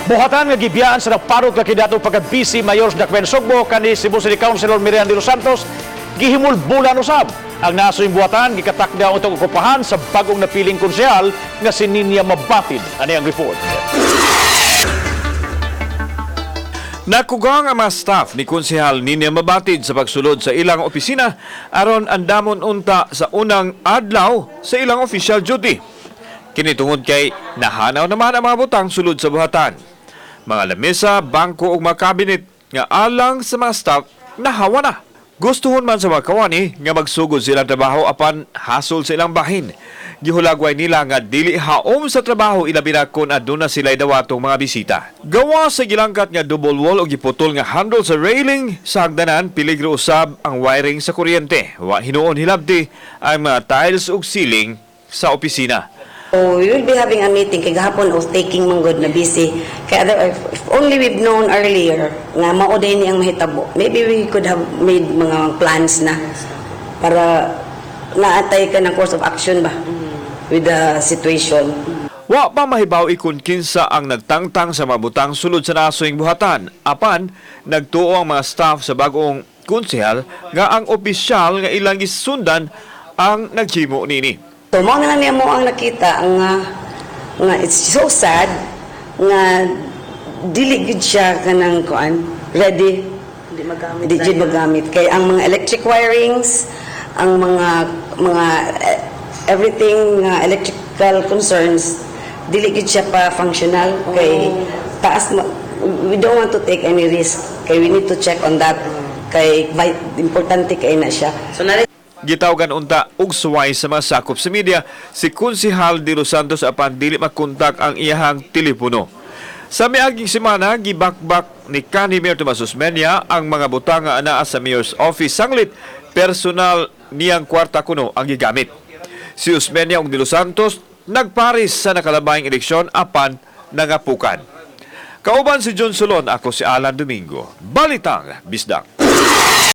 Buhatan nga gibiyaan sa nagparot nga kidato pagka vice mayor sa Dakbayan Sugbo kani Cebu City Councilor Miriam de los Santos gihimulbulan usab. Ang nasoyng buhatan gikatakda utong okupahan sa bagong napiling konsehal nga si Ninia Mabatid. Ani ang report. Nakugang ang mga staff ni Konsehal Ninia Mabatid sa pagsulod sa ilang opisina aron andamon unta sa unang adlaw sa ilang official duty. Kini tungod kay nahanaw naman ang mga butang sulod sa buhatan. Mga lamesa, bangko ug mga cabinet nga alang sa mga staff nahawa na. Gustuhon man sa mga kawani nga magsugod silang trabaho apan hasol sa ilang bahin. Gihulagway nila nga dili haom sa trabaho ilabi na kon aduna sila'y dawatong mga bisita. Gawa sa gilangkat nga double wall o giputol nga handle sa railing sa hagdanan, peligro usab ang wiring sa kuryente. Wa hinuon hilabti ang mga tiles ug ceiling sa opisina. So we will be having a meeting kay gahapon of taking man gud na busy. Kaya if only we've known earlier nga mao day ni ang mahitabo. Maybe we could have made mga plans na para naatay ka ng course of action ba with the situation. Wa pa mahibaw ikon kinsa ang nagtangtang sa mabutang sulod sa nasoyng buhatan. Apan, nagtuo ang mga staff sa bagong konsehal nga ang opisyal nga ilang gisundan ang naghimo nini. So mao na lang niya mo ang nakita ang nga it's so sad nga dili gid siya kanang kuan ready. Hindi magamit. Di jud magamit kay ang mga electric wirings, ang mga everything nga electrical concerns, dili gid siya pa functional kay taas we don't want to take any risk kay we need to check on that kay importante kay na siya. So nari Gitawagan unta og suway sa mga sakop sa media si Konsehal de los Santos apan dili makontak ang iyahang telepono. Sa miaging semana, gibakbak ni kanhi Mayor Tomas Osmeña ang mga butang nga anaa sa Mayor's Office sanglit personal niyang kwarta kuno ang gigamit. Si Osmeña ug de los Santos nagparis sa nakalabayng eleksyon apan nangapukan. Kauban si John Solon, ako si Alan Domingo. Balitang Bisdak.